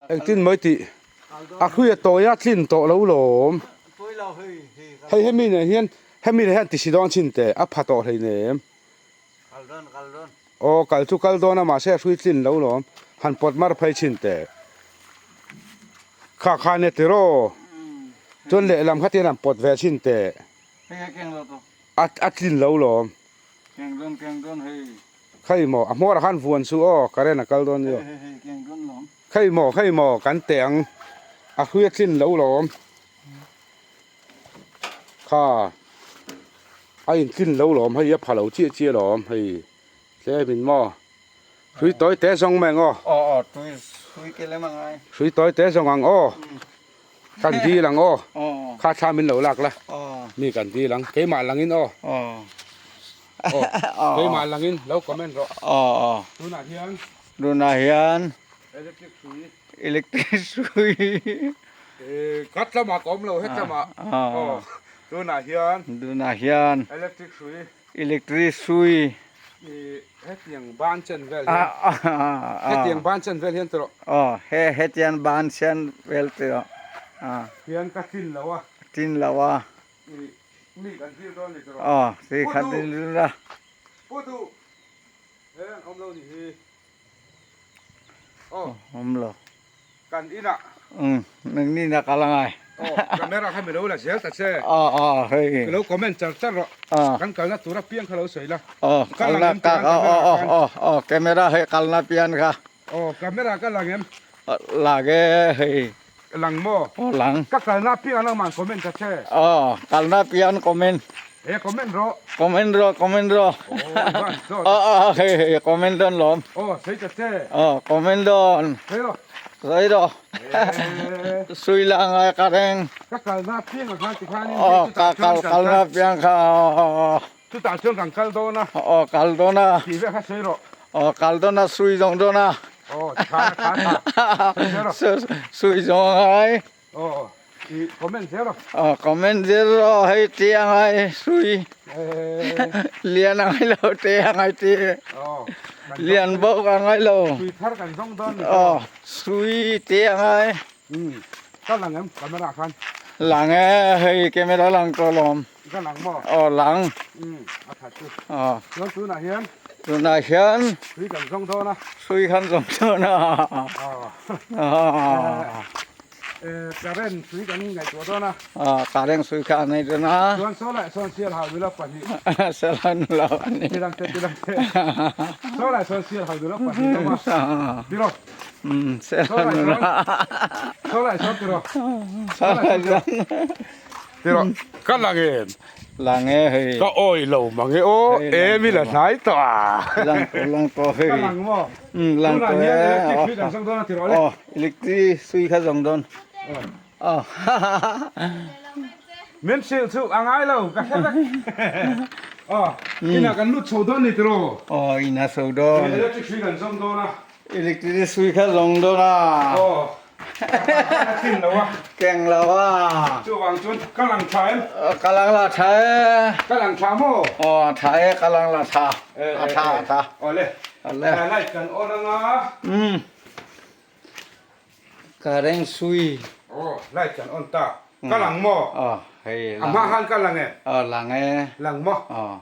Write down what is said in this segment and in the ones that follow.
Engtin mai tih a hrui a tawi a tlin tawh lo lawm. Hei hemi nen hian hemi nen hian tisi dawn chin teh a pha tawh hleinem. Aw kal chu kal dawn a mahse a hrui tlin lo lawm han pawt mar phei chin teh. Kha kha nia tiraw chuan lehlam kha tian han pawt ve chin teh. A tlin lo lawm. Khei maw a hmawrah khan vuan suh aw current a kal dawn nia. Khei maw khei maw kan teh ang a hrui a tlin lo lawm. Kha a intlin lo lawm hei a pha lo chiah chiah lawm hei tlem in maw hrui tawi te zawng mai ang aw. Hrui tawi te zawng ang aw. Kan dil ang aw. Kha thla min lo lak la. Mi kan dil ang. Keimah langin aw. Aw. Keimah langin lo comment rawh. Tunah hian. Tunah hian. Electric hrui. Electric hrui. Khat lamah ka awm lo het lamah. Aw. Tunah hian. Tunah hian. Electric hrui. Electric hrui. Hetiang ban chen vel hian. Hetiang ban chen vel hian tawh. Aw he hetiang ban chen vel tawh. Hian ka tlin lo a. Tlin lo a. Mi kan dil dawn ni tawh. Aw si khan dil dawn a. Pu duh. He an awm lo ni hi. Aw. Awm lo. Kan inah. Umm nang ni na kal angai. Aw camera kha milo la zel ta che. Aw aw hei. Ka lo comment char char rawh. Aw. Kan kalna tura piang kha lo sawi la. Aw kalna ka aw aw aw aw camera hei kalna pian kha. Aw camera ka lang em? Lang e hei. Lang maw? Aw lang. Ka kalna piang ang man comment ta che. Aw kalna pian comment. E comment rawh. Comment rawh comment rawh. Aw aw aw hei hei comment dawn lawm. Aw sawi ta che. Aw comment dawn. Sawi rawh. Sawi rawh. Sui la ngai ka reng. Ka kalna piang ah khan tikhanin. Aw ka kal kalna piang kha aw. Chutah chuan kan kal dawn a. Aw kal dawn a. Tih vek kha sawi rawh. Aw kal dawn a sui zawng dawn a. Aw tikhan a khan a. Sawi zel rawh. Sui zawng angai. Aw i comment zel rawh. Aw comment zel rawh hei ti angai sui lian angai lo te angai ti. Aw lian bawk angai lo. Sui thar kan zawng dawn ni. Aw sui te angai. Umm ka lang em camera khan. Lang e hei camera lang tawh lawm. Ka lang maw? Aw lang. Umm a that chu. Aw. Chuan tunah hian. Tunah hian. Sui kan zawng dawn a. Sui kan zawng dawn a. Aw. Current sui kan ngaihtuah dawn a. Aw current sui kha a nei dawn a. Chuan saw leh sawn sial hau nula pahnih. Sial hau nula pahnih. Tilang te tilang te. Saw leh sawn sial hau nula pahnih awm a. Tiraw. Umm sial hau nula. Saw leh sawn tiraw. Saw leh sawn. Tiraw ka lang em. Lang e hei. Ka awi lo mang e aw e mi la hnai tawh a. Lang tawh lang tawh hei. Ka lang maw. Umm lang Tunah tawh hian e. electric hrui kan zawng dawn a tiraw le. Aw electric hrui kha zawng dawn. Aw. Min hrilh chu a ngai lo ka hre vek. Aw inah kan lut chho dawn ni tiraw. Aw inah chho dawn. Electric hrui kan zawng dawn a. Electric hrui kha zawng dawn a. Aw. Keng lo a. Keng lo a. Chuvang chuan ka lang tha em? Ka lang la tha e. Ka lang tha maw? Aw tha e ka lang la tha. A tha a tha. Awle. Awle. Light kan on anga. Umm. Ka reng sui. Aw light kan on ta. Ka lang maw? Aw hei lang. A hma khan ka lang e? Aw lang e. Lang maw? Aw.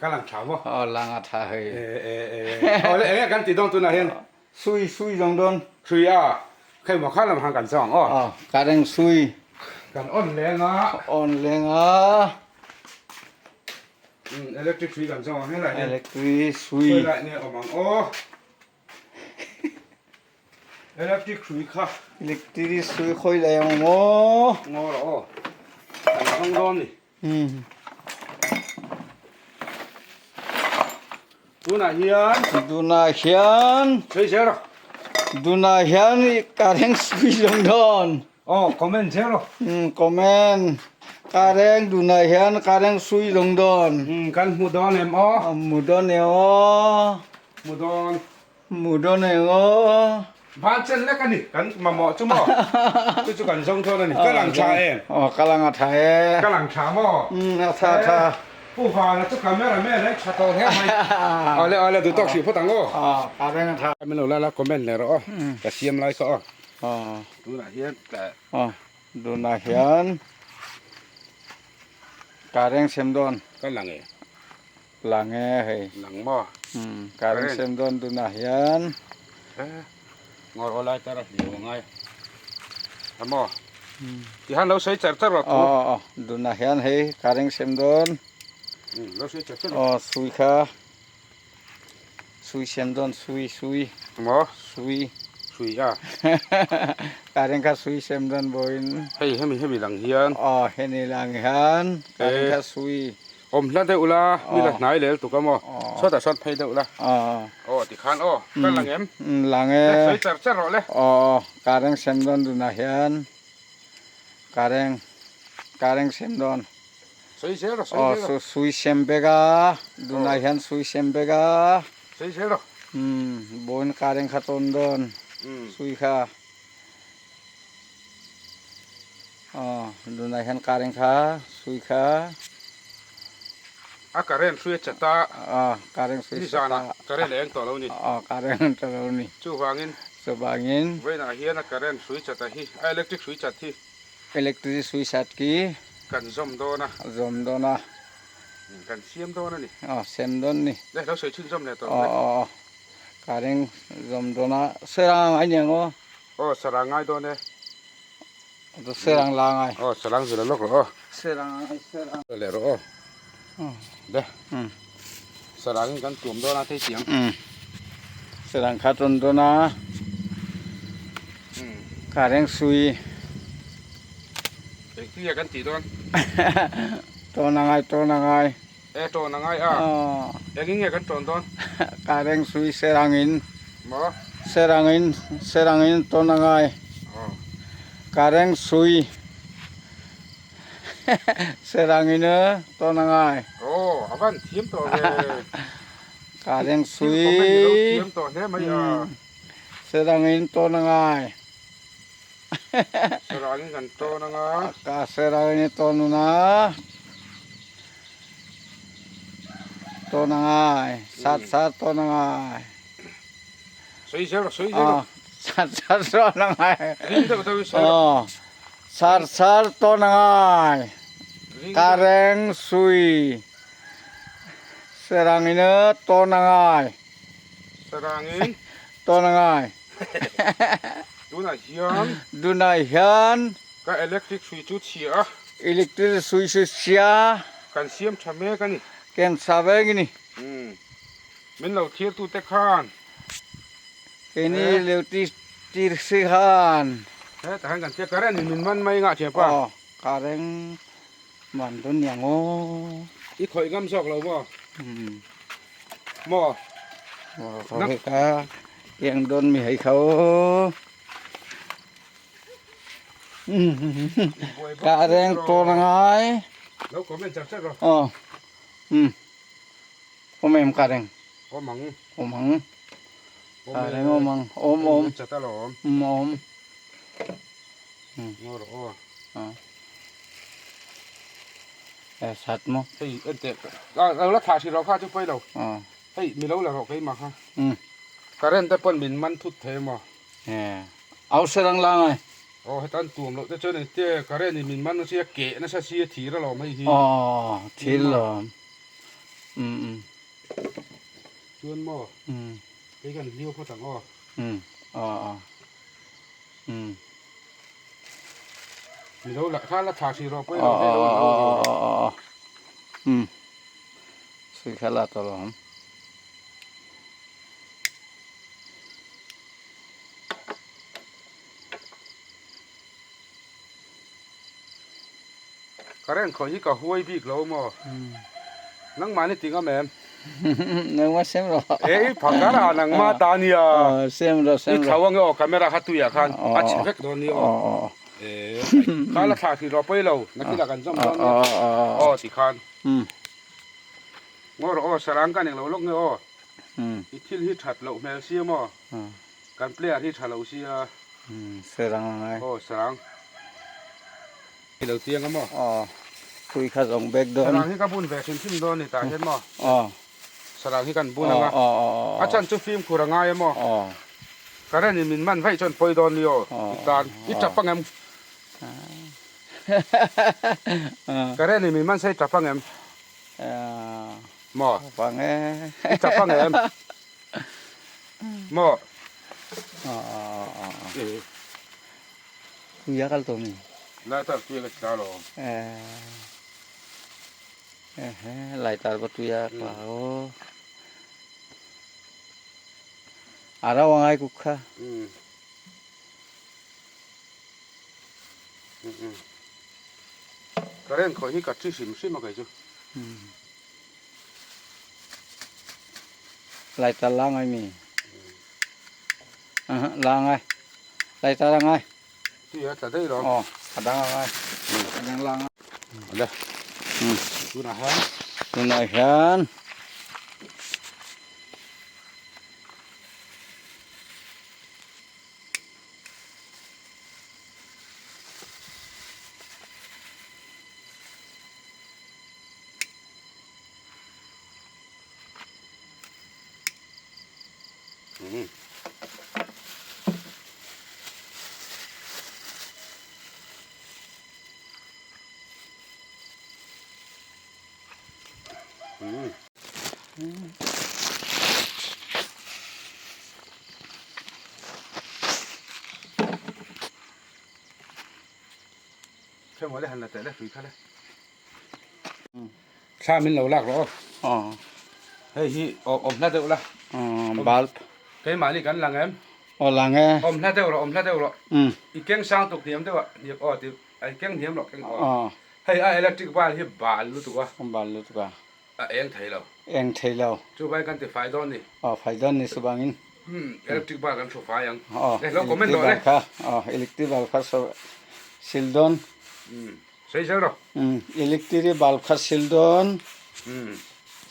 Ka lang tha maw? Aw lang a tha hei. E e e. Awle enge kan ti dawn tunah hian? Sui sui zawng dawn. Sui a, khei maw kha lam han kan zawng aw. Aw, ka reng sui. Kan on leng a. On leng a. Umm electric sui kan zawng ang helai hian. Electric sui. Khawi lai nge awm ang aw. Electric sui kha. Electric sui khawi lai ang aw. Ngaw rawh aw. Kan zawng dawn ni. Umm. Tunah hian. Tunah hian. Sawi zel rawh. Tunah hian ka reng sui zawng dawn. Aw, comment zel rawh. Umm, comment. Ka reng tunah hian ka reng sui zawng dawn. Umm, kan hmu dawn em aw? Hmu dawn em aw? Hmu dawn. Hmu dawn em aw? Van chen lek a ni, kan mamawh chu maw? Chu chu kan zawng dawn a ni. Ka lang tha em? Aw, ka lang a tha e. Ka lang tha maw? Umm, a tha a tha. Pu Vana chu camera man a tha tawh hle mai. Awle awle duh tawk hrih phawt ang aw. Aw, ka reng a tha. Min lo la la comment leh rawh aw, ka siam lai kha aw. Tunah hian Tunah hian current sem dawn. Ka lang e. Lang e hei. Lang maw? Current sem dawn tunah hian. Ngawr aw lai tar a hliau angai a maw? Tihan lo sawi char char rawh thu. Aw tunah hian hei current sem dawn. Lo sawi char char rawh. Aw sui kha. Sui sem dawn sui sui. Maw? Sui. Sui a. Current kha sui sem dawn bawiin. Hei hemi hemi lang hian. Aw hemi lang hian current kha sui. Awm hla deuh la, mi la hnai lel tuk a maw? Sawtah sawn phei deuh la. Aw tikhan aw, ka lang em? Lang e. Le sawi char char rawh le. Aw current sem dawn tunah hian current current sem dawn. Sawi zel rawh, sawi zel rawh. Aw sui sem bek a, tunah hian sui sem bek a. Sawi zel rawh. Bawiin current kha tawn dawn sui kha. Aw tunah hian current kha sui kha. A current hrui a chat a. Aw current hrui a chat a. Nizanah current a eng tawh lo ni. Aw current eng tawh lo ni. Chuvangin. Chuvangin. Vawiinah hian a current hrui chat a hi, a electric hrui chat hi. Electric hrui chat khi. Kan zawm dawn a. Zawm dawn a. Kan siam dawn a ni. Aw siam dawn ni. Le lo sawi chhunzawm leh tawh. Aw aw aw current zawm dawn a. Sarang a nia ngaw. Aw sarang ngai dawn e. Sarang la ngai. Aw sarang zila lawk rawh aw. Sarang ngai sarang. Leh rawh aw. Le. Sarang in kan tuam dawn a thei chiang. Sarang kha tawn dawn a. Current sui. Engtia kan tih dawn? Tawn a ngai tawn a ngai. E tawn a ngai a. Engin nge kan tawn dawn? Current sui sarang in. Maw? Sarang in sarang in tawn a ngai. Current sui sarang in tawn a ngai. Aw a van thiam tawh ve. Current sui. Thiam tawh hle mai a. Sarang in tawn a ngai. Sarangin kan tawn anga. Ka sarangin i tawn una. Tawn angai. Sat sat tawn angai. Sawi zel rawh, sawi zel rawh. Sat sat tawn angai. Ring deuh deuh in sawi rawh. Sat sat tawn angai. Kareng sui. Sarangin tawn angai. Sarangin. Tawn angai. Tunah hian. Tunah hian. Ka electric hrui chu chhia a. Electric hrui chu chhia. Kan siam tha mek a ni. Kan tha mek a ni. Min lo thir tu te khan. Keini lo tir si khan. Hetah hian kan tia current in min man mai ngah thiam pa. Aw current man dawn niang aw. I khawih ngam zawk lo maw? Maw? Maw khawih ka tiang dawn mi hei kho. Ka reng tawn a ngai. Lo comment char char rawh. Aw. Um. Awm em ka reng? Awm ang. Awm ang. Ka reng awm ang. Awm awm. Chat alawm. Um awm. Ngaw rawh aw. Aw. E sat maw? Hei en teh lo la thlah hrih rawh kha chu pawi lo. Aw. Hei mi lo la rawh keimah kha. Um. Current te pawn min man thut thei maw? E au sarang la ngai. Aw heta an tuam loh te chuan engte current in min man nasa sia keh nasa sia thir alawm hei hi. Aw thir alawm. Um um. Chuan maw? Um. Kei kan hliau phawt ang aw. Um aw aw. Um. Mi lo la kha la thla hrih rawh pawi lo hei lo lo rawh. Aw aw aw. Um. Sui kha la tawh alawm. Current khawih hi ka huai bik lo maw? Nangmah ni ting am em? Nangmah sem rawh. E i phakar a nangmah ta nia. Sem rawh sem rawh. I thlo ange aw camera kha tuiah khan a chhe vek dawn nia aw. E kha la thlah hrih rawh pawi lo nakinah kan zawm dawn nia. Aw ti khan. Ngaw rawh aw sarang ka ning lo lawk nge aw. I thil hi that loh hmel sia maw? Kan player hi tha lo sia. Sarang a ngai. Aw sarang. I lo chiang a maw? Aw. Thui kha zawng bek dawn. Sarang hi ka bun ve hrim hrim dawn ni tah hian maw? Aw. Sarang hi kan bun anga. Aw aw aw. A chan chu fimkhur a ngai a maw? Aw. Current in min man vaih chuan pawi dawn ni aw i tan i tap ang em? Current in min man se i tap ang em? Maw? I tap ang em? Maw? Tuia kal tawh mi? Lighter tuia ka tla lo. Lighter pawh tuia tla aw. A rau a ngai kuk kha. Current khawih hi ka thi hrim hrim a kei chu. Lighter la ngai mi? La ngai. Lighter a ngai. Tui a tla daih lo. Aw, a dang a ngai. A dang la ngai. Ale. Tunah hian. Tunah hian. Thla min lo lak rawh aw. Hei hi awm hla deuh la. Bulb. Keimahni kan lang em? Aw lang e. Awm hla deuh rawh, awm hla deuh rawh. I keng sang tuk hniam deuh a, hniam aw ti I keng hniam loh keng aw. Hei a electric bulb hi bal lutuk a. Bal lutuk a. A eng thei lo. Eng thei lo. Chu vai kan ti fai dawn ni. Aw fai dawn ni chuvangin. Umm electric bulb kan thu fai ang. Aw Eh lo comment rawh le. Kha aw electric bulb kha so sil dawn. Umm sei zel rawh. Umm electric bulb kha sil dawn. Umm.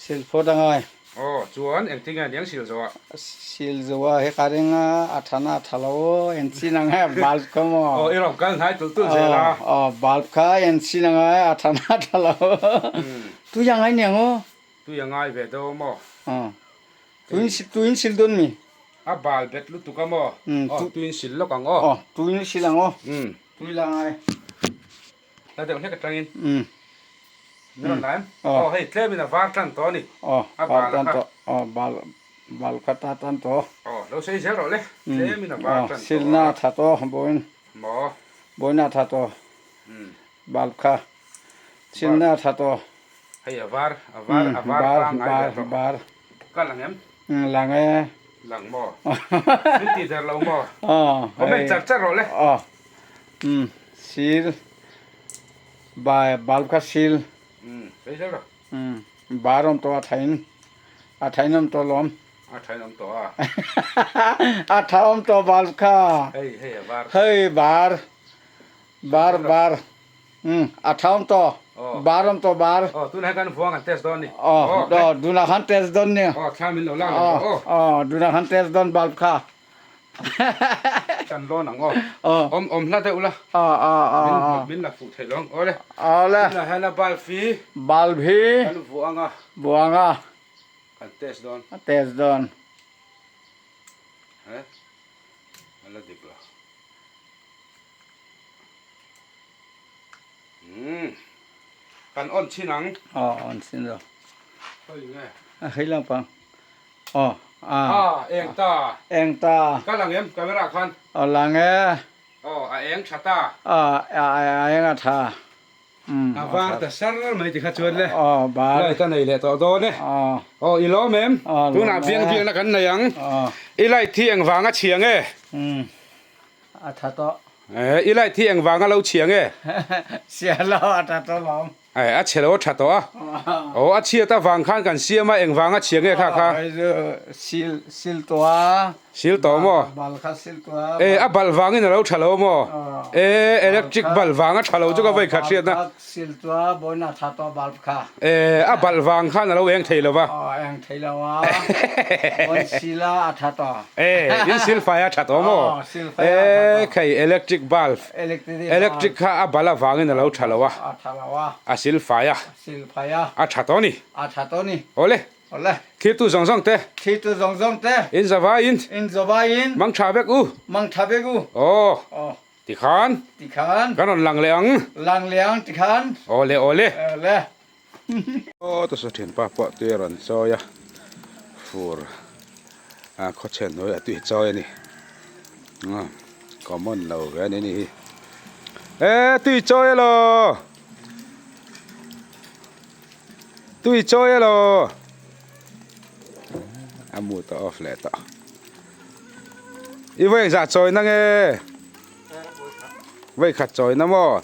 Sil phawt angai. Aw chuan engtin nge aniang sil zo a? Sil zo a he ka ring a a tha na tha lo aw en chin ang e bulb kha maw. Aw i rawn kal hnai tulh tulh zel a. Aw bulb kha en chin ang e a tha na tha lo. Tui a ngai niang aw. Tui a ngai ve deuh a maw? Aw tuin tuin sil dawn mi? A bal bet lutuk a maw? Aw tuin sil lawk ang aw. Aw tuin sil ang aw. Tui la ngai. La deuh hlek atangin. Min rawn la em? Aw hei tlemin a var tan tawh a ni. Aw A var bal tan kha. tawh. Aw bal bal kha ta tan tawh. Aw lo sei zel rawh le. Tlemin a var Aw tan tawh silna a. a tha tawh bawiin. Maw? Bawiin a tha tawh. Bal kha. Silna a tha tawh. Hei a var a var a var pangngai ve tawh. Bar. Ka lang em? Lang e. Lang maw? Min tih der lo maw? Aw. Comment char char rawh le. Aw. Umm sil bai bulb kha sil. Umm sei zel rawh. Umm bar awm tawh a thain a thain awm tawh lawm. A thain awm tawh a. A tha awm tawh bulb kha. Hei hei a bar. Hei bar bar bar umm a tha awm tawh bar awm tawh bar. Aw tunah hian kan vuang an test dawn ni. Aw aw tunah khan test dawn ni. Aw thla min lo lak leh rawh aw. Aw tunah khan test dawn bulb kha. Kan lawn ang aw. Awm awm hla deuh la. Min la fuh theih lo ang. Awle. Awle. Tunah hian a bulb hi. Bulb hi. Kan vuah ang a. Vuah ang a. Kan test dawn. A test dawn. He. A la dik lo. Umm. Kan on chin ang. Aw on chin lo. Khawi nge? A hei lang pang. Aw a. A eng ta. Eng ta. Ka lang em camera khan. Aw lang e. Aw a eng tha ta. A a eng a tha. Um. A var ta sar mai ti kha chuan le. Aw bar. Light a nei leh tawh dawn e. Aw. Aw i lawm em? Aw lawm e. Tunah biang biakna kan nei ang. Aw. I light hi eng vanga chhia nge? Um. A tha tawh. Eh i light hi eng vanga lo chhia nge? Chhia lo a tha tawh lawm. Eh a chhe lo a tha tawh a. Aw a chhiat avang khan kan siam a eng vanga chhia nge kha kha? Hei chu sil sil tawh a. Sil tawh maw? Bal kha sil tawh a. Eh a bal vangin a lo tha lo maw? Eh electric bal vanga tha lo chu ka vawi khat hriat na. Bal kha sil tawh a bawiin a tha tawh bulb kha. Eh a bal vang khan a lo eng thei lo va. Aw eng thei lo a. Bawiin sil a a tha tawh. Eh in sil fai a tha tawh maw? Aw sil fai a tha tawh. Eh khei electric bulb. Electric kha a bal avangin a lo tha lo a. A tha lo a. A sil fai a. Sil fai a. A tha tawh ni. A tha tawh ni. Awle. Awle. Thirtu zawng zawng te. Thirtu zawng zawng te. In zavaiin. In zavaiin. Mang tha vek u. Mang tha vek u. Aw. Aw. Tikhan. Tikhan. Kan rawn lang leh ang. Lang leh ang tikhan. Awle awle. Awle. Aw tasa thianpa pawh tui a rawn chawi a, fur a khawchhen hnuaiah tui a chawi a ni. Common lo ve a ni ni hi. E tui chawi elaw! Tui chawi elaw! A mood a off leh tawh. I vawi engzah chawi na nge? Vawi khat chawi na maw?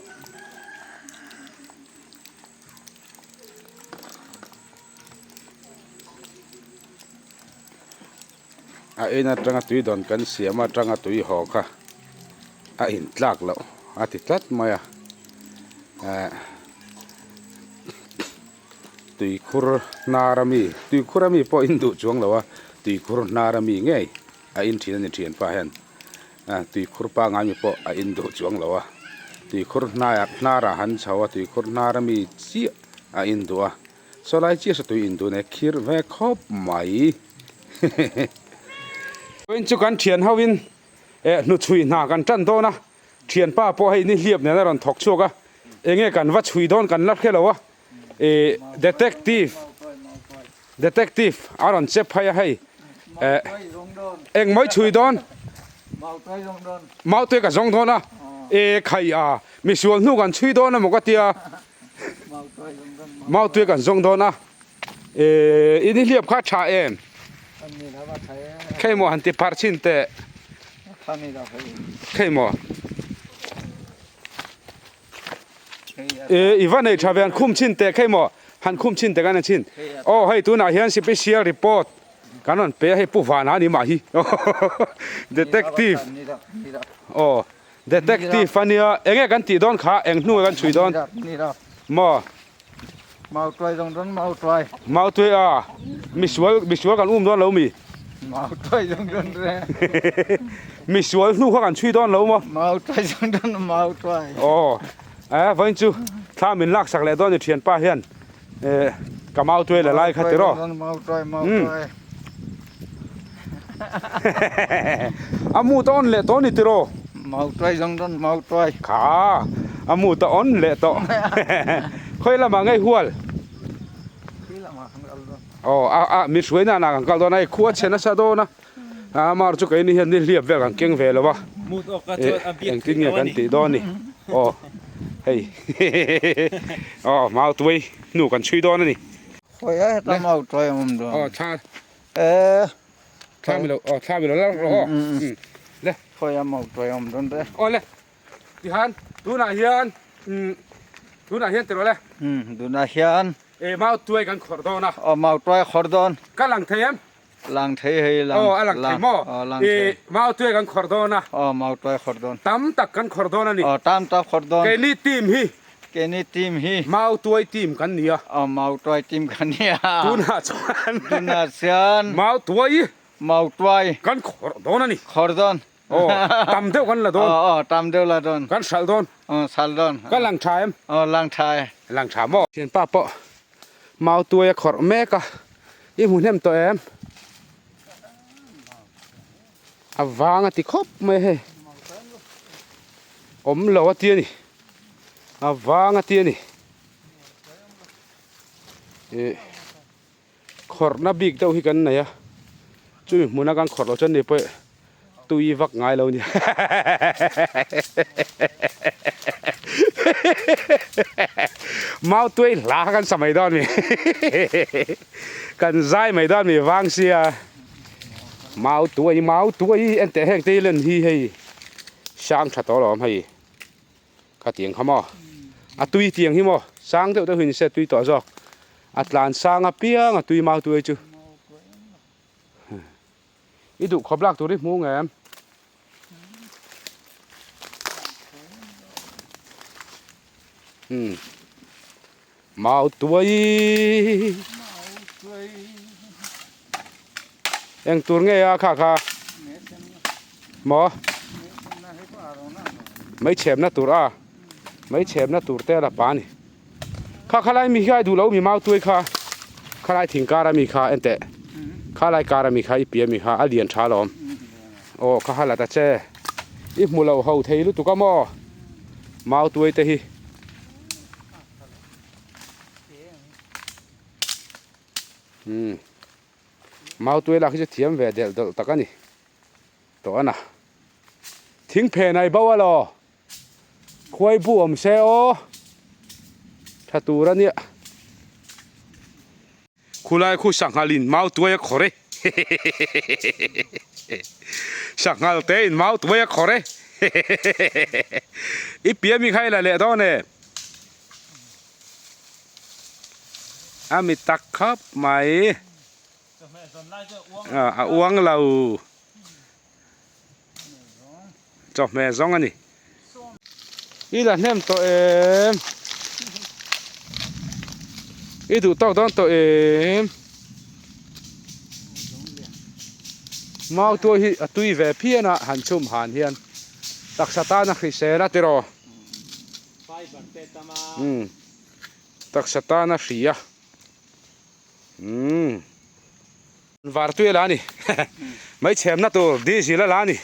A in atanga tui dawn kan siam atanga tui haw kha a in tlak loh a ti tlat mai a eh tuikhur hnar ami tuikhur ami pawh in duh chuang lo a tuikhur hnar ami ngei a in thin a ni thianpa hian. A tuikhur pangngai mi pawh a in duh chuang lo a, tuikhur hnaiah hnarah han chho a, tuikhur hnar ami chiah a in duh a, saw lai chiah saw tui in duh nei khir ve khawp mai hehehe. Vawiin chu kan thian ho in eh hnuchhui hna kan tan dawn a, thianpa pawh hei nihliap nen a rawn thawk chhuak a, enge kan va chhui dawn kan la hre lo a, eh detective Detective a rawn che phai a hei eh eng mai chhui dawn Mautui ka zawng dawn a e khai a misual hnu kan chhui dawn emaw ka tia Mautui kan zawng dawn a e in i hliap kha tha em khei maw han ti pharh chhin teh khei maw. E i va nei tha ve han khum chhin teh khei maw han khum chhin teh kan en chhin aw hei tunah hian special report kan rawn pe a hei pu vana ni mah hi detective aw detective ania enge kan tih dawn kha eng hnu kan chhui dawn maw Mautuai zawng dawn mautuai. Mautuai a misual misual kan um dawn lo mi. Mautuai zawng dawn re. Misual hnu kha kan chhui dawn lo maw. Mautuai zawng dawn mautuai. Aw eh vawiin chu thla min lak sak leh dawn ni thianpa hian eh ka mautuai la lai kha tiraw. Mautuai mautuai. A mu ta on leh tawh ni tiraw? Mautuai zawng dawn mautuai. Kha a mu ta on leh tawh. Khawi lamah ngei hual? Khawi lamah kan kal dawn. Aw a a mi hruai nana kan kal dawn a hei khua chhe nasa dawn a. A mar chu keini hian ni hliap vel kan keng ve lo a. Engtin nge kan tih dawn ni? Aw hei aw mautuai hnu kan chhui dawn a ni. Khawi a heta mautuai a awm dawn. Aw tha. Eh. Thla mi lo, oh thla mi lo la rawh aw. Le. Khawi a mau tuai awm dawn re. Aw le. Tihan tunah hian tunah hian tiraw le. Tunah hian. E mau tuai kan khawrh dawn a. Aw mau tuai khawrh dawn. Ka lang thei em? Lang thei hei lang. Aw a lang thei maw? Aw lang thei. E mau tuai kan khawrh dawn a. Aw mau tuai khawrh dawn. Tam tak kan khawrh dawn a ni. Aw tam tak khawrh dawn. Keini team hi. Keini team hi. Mau tuai team kan ni a. Aw mau tuai team kan ni a. Tunah chuan. Tunah chuan. Mau tuai. Mau tuai. Kan khawrh dawn a ni. Khawrh dawn. Aw tam deuh kan la dawn. Aw aw tam deuh la dawn. Kan hralh dawn. Aw hralh dawn. Ka lang tha em? Aw lang tha e. Lang tha maw? Thianpa pawh mau tuai a khawrh mek a. I hmu hnem tawh em? A vang a ti khawp mai hei. Awm lo a ti a ni. A vang a ti a ni. Ih khawrhna bik deuh hi kan nei a. Chumi hmuna kan khawrh loh chuan ni pawh tui vak ngai lo a ni. Mau tuai hla kha kan sa mai dawn a ni. Kan zai mai dawn a ni vang sia. Mau tuai mau tuai en teh heng te hi len hi hei sang tha tawh lo awm hei. Khatiang kha maw? A tui tiang hi maw? Sang deuh deuh hi ni se tui tawh zawk. A tlan sang apiang a tui mau tuai chu. I duh khawp lak tur hi hmu ngem? Hmm. Mau tuai. Eng tur nge a kha kha? Maw? Mei chhemna tur a. Mei chhemna tur te a la pa a ni. Kha kha lai mi hi a duh lo mi mau tuai kha. Khalai thing kar ami kha en teh. Khalai kar ami kha i pi ami kha a lian tha alawm. Aw kha ha la ta che. I hmu lo ho thei lutuk a maw? Mau tuai te hi. Umm. Mau tuai lak hi chu thiam ve delh dawlh tak a ni. Tawh a na. Thing phen ai bo alaw. Khuai bu awm se aw. Tha tur a nia. Khulai khu sanghal in mau tuai a khawr e. Sanghal te in mau tuai a khawr e. I pian mi kha i la leh dawn e. A mi tak khawp mai. A uang lo. Chawhmeh zawng a ni. I la hnem tawh em? I duh tawk dawn tawh em? Mau tuai hi a tui ve phian a han chhum han hian taksa tan a hrisel a tiraw? Umm taksa tan a hria. Umm var tui a la ni mai chhemna tur diesel a la ni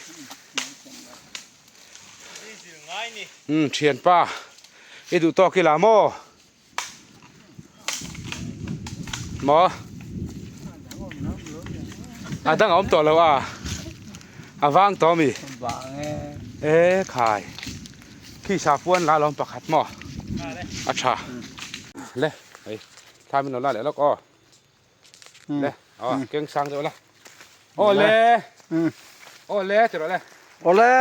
umm thianpa i duh tawk ila maw maw a dang a awm tawh lo a a vang tawh ami e khai khi sapuan la lawm pakhat maw a tha le hei. Thla min lo la leh lawk aw. Le, aw, keng sang deuh la. Aw le. Aw le ti rawh le. Aw le.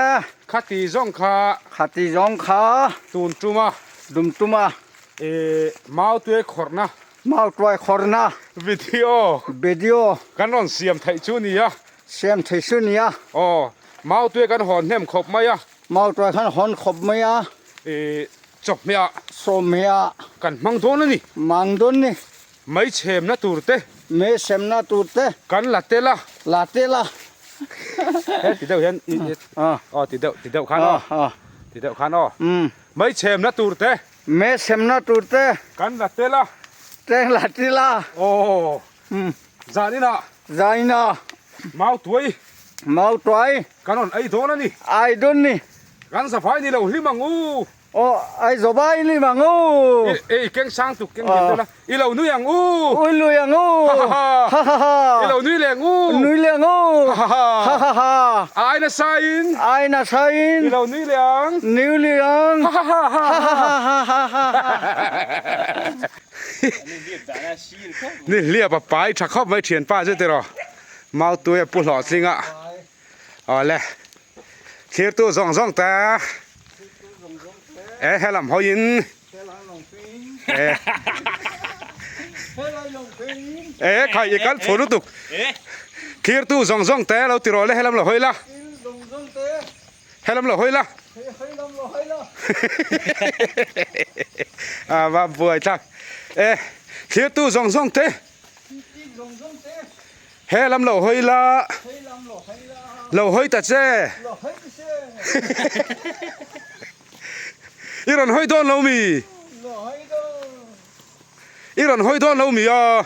Khati zawng kha. Khati zawng kha. Tun tuma. Dum tuma. E mau tuai khawrhna. Mau tuai khawrhna. Video. Video. Kan rawn siam theih chu nia. Siam theih chu nia. Aw, mau tuai kan hawn hnem khawp mai a. Mau tuai kan hawn khawp mai a. E chawhmeh Sawmhmeh kan hmang dawn a ni. Mang dawn ni. Mei chhemna tur te. Mei chhemna tur te. Kan la tel a. La tel a. He ti deuh hian i aw ti deuh ti deuh khan aw. Ti deuh khan aw. Mei chhemna tur te. Mei chhemna tur te. Kan la tel a. Teng la tel a. Aw. Zaninah. Zaninah. Mau tuai. Mau tuai. Kan rawn ei dawn a ni. Ei dawn ni. Kan zavai ni lo hlim ang u. Aw, ei zavai hlim ang u. I keng sang tuk keng hlim dawn a. I lo nui ang u. Ui lui ang u. Ha ha ha. Ha ha ha. I lo nui leh ang u. Nui leh ang u. Ha ha ha. Ha ha ha. Ai nasa in. Ai nasa in. I lo nui leh ang. Nui leh ang. Ha ha ha ha. Ha ha ha ha ha ha. Ni hliap a pai tha khawp mai thianpa chu tiraw Mautui a pu hlawhtling a awle thirtu zawng zawng te e helam hawiin e e khai i kal phu lutuk thirtu zawng zawng te lo tiraw le helam lo hawi la helam lo hawi la a va buai thlak e thirtu zawng zawng te he lam lo hawi la lo hawi ta che i rawn hawi dawn lo mi i rawn hawi dawn lo mi a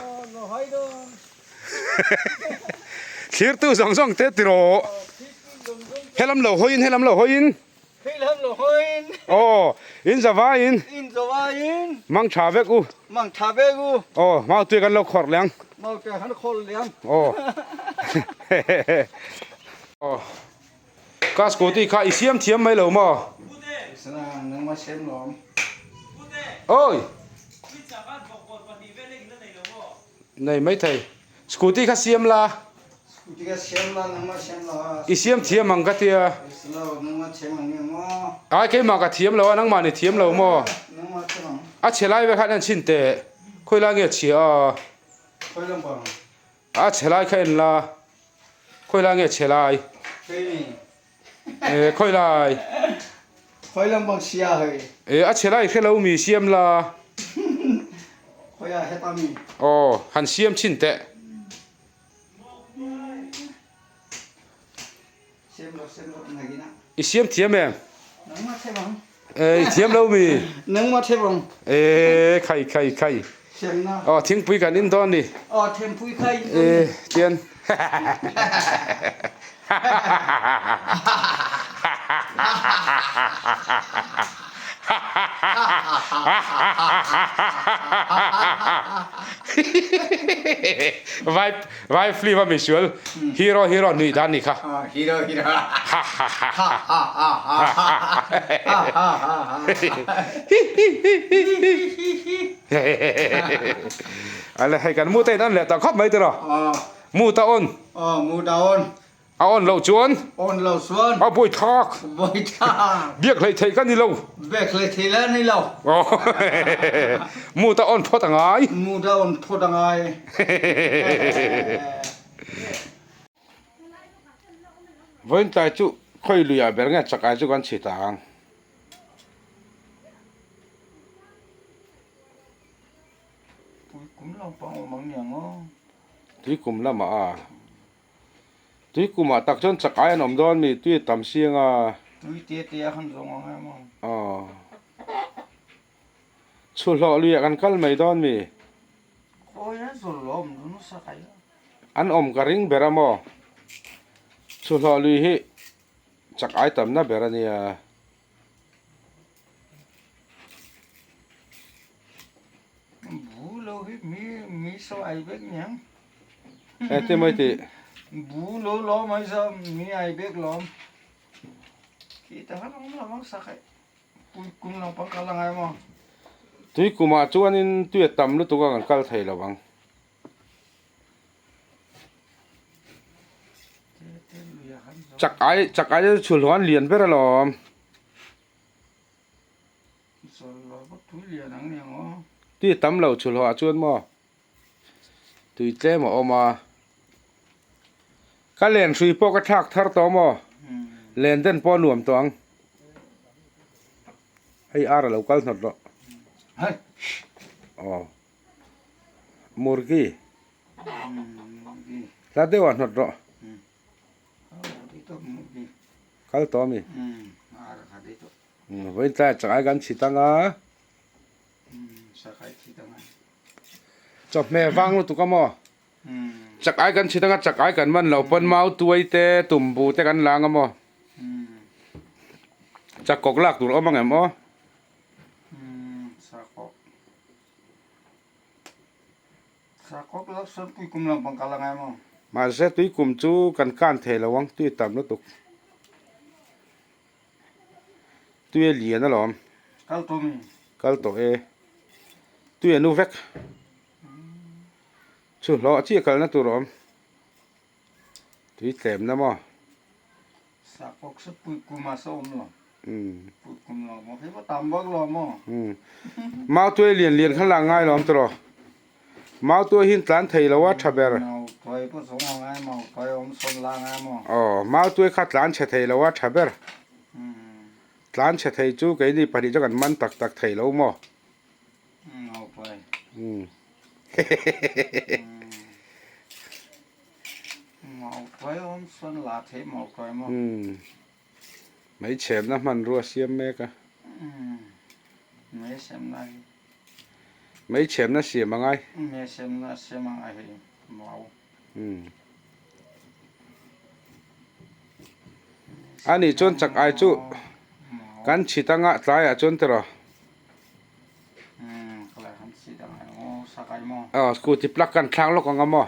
Thirtu zawng zawng te tiraw helam lo hawiin helam lo hawiin helam lo hawiin aw in zavaiin in zavaiin mang tha vek u mang tha vek u aw mau tui kan lo khawrh leh ang mau tui kan khawrh leh ang aw aw ka scooty kha i siam thiam mai lo maw oi Nei mai thei. Scooty kha siam la. Scooty kha siam la nangmah siam la. I siam thiam ang ka tia. Lo nangmah thiam ang nge maw. Ai keimah ka thiam lo a nangmah ni thiam lo maw. Nangmah thiam ang. A chhe lai ve khan en chhin teh. Khawi lai nge a chhia a. Khawi lam bang. A chhe lai kha en la. Khawi lai nge a chhe lai. Kei ni. E khawi lai. Khawi lam bang sia hei. E a chhe lai hre lo mi siam la. Khawi ah heta mi. Aw han siam chhin teh. Siam lo siam lo ngai gina. I siam thiam em? Nangmah thiam ang. E i thiam lo mi. Nangmah thiam ang. E khai khai khai. Aw thingpui kan in dawn ni. Aw thingpui kha in dawn ni. Tian. Vai vai film a misual hero hero nui dan ni kha. Hero hero. Ale hei kan mu te in an leh ta khawp mai tiraw. Mu ta on. Mu ta on. A on loh chuan. On loh chuan. A buai thlak. Buai thlak. Biak hleih theih ka ni lo. Biak hleih theih la ni lo. Mu ta on phawt a ngai. Mu ta on phawt a ngai. Vawiin tlai chu khawi luiah ber nge chakai chu kan chhit ang. Tui kum lam pang awm ang niang aw. Tui kum lamah a. Tui kumah tak chuan chakai an awm dawn mi tui a tam siang a. Tui te te a han zawng ang em aw. Aw. Chhuhlawh luiah kan kal mai dawn mi. Khawi a zawl lo awm dawn nasa kai a. An awm ka ring ber a maw. Chhuhlawh lui hi chakai tamna ber a nia. Bu lo hi mi mi saw ai vek niang. E ti mai ti. Bu lo lo mai saw mi ai vek lawm. Khi ta han awm lo mang sak ai. Pui kum lang pang kal angai maw. Tui kumah chuanin tui a tam lutuk a kan kal thei lo ang. Chak ai chak ai chu chhulhawh an lian ber alawm. Tui a tam lo chhulhawh ah chuan maw tui tlem a awm a. Ka len hrui pawh ka thlak thar tawh maw len den pawh a nuam tawh ang. Hei ar a lo kal hnawt rawh. Aw. Murgi. Hla deuh ah hnawt rawh. Kal tawh a mi? Vawiin tlaiah chakai kan chhit ang a. Chawhmeh vang lutuk a maw? Chakai kan chhit ang a, chakai kan man lo pawn mau tuai te tumbu te kan la ang a maw? Chakawk lak tur awm ang em aw? Mahse tuikum chu kan kan thei lo ang tui tam lutuk tui a lian alawm kal tawh e tui a nu vek chu hlawh chiah kalna tur a awm tui tlemna maw. Mau tuai lian lian kha la ngai lo awm tawh mau tuai hi an tlan thei lo a tha ber aw mau tuai kha tlan chhe thei lo a tha ber tlan chhe thei chu keini pahnih chu kan man tak tak thei lo maw. Mai chhemna hmanrua siam mek a. Mai chhemna siam a ngai. A nih chuan chak ai chu kan chhit anga tlaiah chuan tiraw. Aw scooty plug kan thlak lawk ang a maw.